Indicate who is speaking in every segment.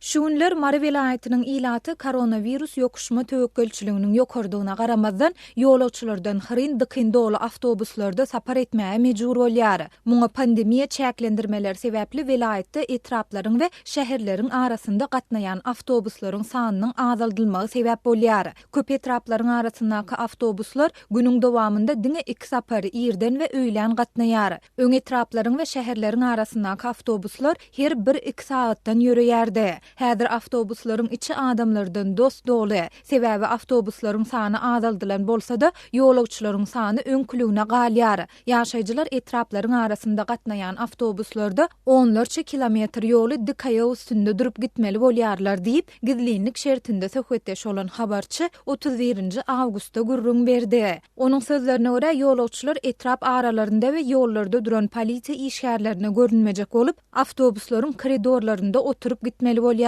Speaker 1: Şu günler Mary welaýatynyň ilaty koronawirus ýokuşma töwekgelçiliginiň ýokarydygyna garamazdan, ýolagçylardan hyryn-dykyn doly awtobuslarda sapar etmäge mejbur bolýar. Muňa pandemiýa çäklendirmeleri sebäpli welaýatda etraplaryň we şäherleriň arasynda gatnaýan awtobuslaryň sanynyň azaldylmagy sebäp bolýar. Köp etraplaryň arasyndaky awtobuslar günüň dowamynda diňe iki sapar, irden we öýlän gatnaýar. Öň etraplaryň we şäherleriň arasyndaky awtobuslar her bir-iki sagatdan ýöreýärdi. Häzir awtobuslaryň içi adamlardan dos-doly. Sebäbi awtobuslaryň sany azaldylan bolsa-da, ýolagçylaryň sany öňküligine galýar. Ýaşaýjylar etraplaryň arasynda gatnaýan awtobuslarda onlarça kilometr ýoly dik aýak üstünde durup gitmeli bolýarlar diýip, gizlinlik şertinde söhbetdeş bolan habarçy 31 nji awgustda gürrüň berdi. Onuň sözlerine görä, ýolagçylar etrap aralarynda we ýollarda duran polisiýa işgärlerine görünmejek bolup, awtobuslaryň koridorlarynda oturyp gitmeli bolýarlar.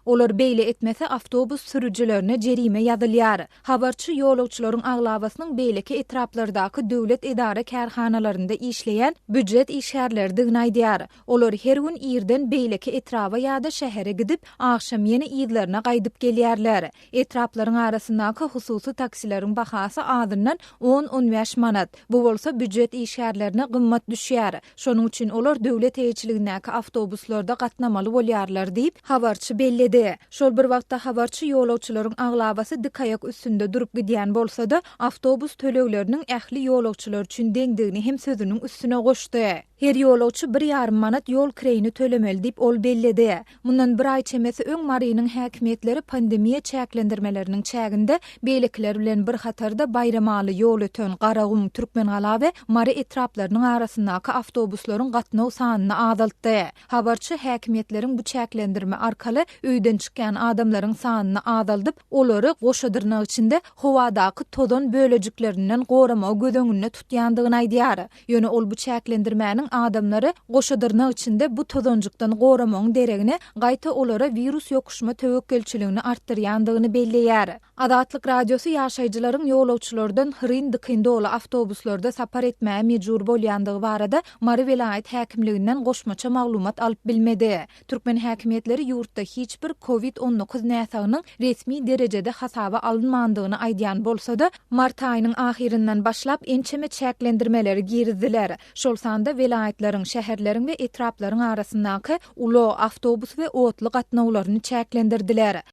Speaker 1: Olar beýle etmese, awtobus sürüjilerine jerime ýazylýar. Habarçy ýolagçylaryň aglabasynyň beýleki etraplardaky döwlet edara-kärhanalarynda işleýän býujet işgärleridigini aýdýar. Olar her gün irden beýleki etraba ýa-da şähere gidip, agşam ýene yzlaryna gaýdyp gelýärler. Etraplaryň arasyndaky hususy taksileriň bahasy azyndan on-on bäş manat. Bu bolsa býujet işgärlerine gymmat düşýär. Şonuň üçin olar döwlet eýeçiligindäki awtobuslarda gatnamaly bolýarlar diýip, habarçy belledi. Şol bir wagtda habarçy ýolagçylaryň aglabasy dik aýak üstünde durup gidýän bolsa-da, awtobus tölegleriniň ähli ýolagçylar üçin deňdigini hem sözüniň üstüne goşdy. Her ýolagçy bir ýarym manat ýol kireýini tölemeli diýip, ol belledi. Mundan bir aý çemesi öň Marynyň häkimiýetleri pandemiýa çäklendirmeleriniň çäginde beýlekiler bilen bir hatarda Baýramaly, Ýolöten, Garagum, Türkmengala we Mary etraplarynyň arasyndaky awtobuslaryň gatnaw sanyny azaltdy. Habarçy häkimiýetleriň bu çäklendirme arkaly öýden çykýan adamlaryň sanyny azaldyp, olary, goşa dyrnak içinde, howadaky tozan bölejiklerinden goramagy göz öňünde tutýandygyny aýdýar. Ýöne ol bu çäklendirmäniň adamlary goşa dyrnak içinde bu tozanjykdan goramagyň deregine, gaýta olara wirus ýokuşma töwekgelçiligini artdyrýandygyny belleýär. Azatlyk Radiosy ýaşaýjylaryň ýolagçylardan hyryn-dykyn doly awtobuslarda sapar etmäge mejbur bolýandygy barada Mary welaýat häkimliginden goşmaça maglumat alyp bilmedi. Türkmen häkimiýetleri ýurtda hiç bir Covid 19 näsagynyň resmi derejede hasaba alynmandygyny aýdýan bolsa-da, mart aýynyň ahyryndan başlap ençeme çäklendirmeleri girizdiler. Şol sanda welaýatlaryň, şäherleriň we etraplaryň arasyndaky ulag, awtobus we otly gatnawlaryny çäklendirdiler.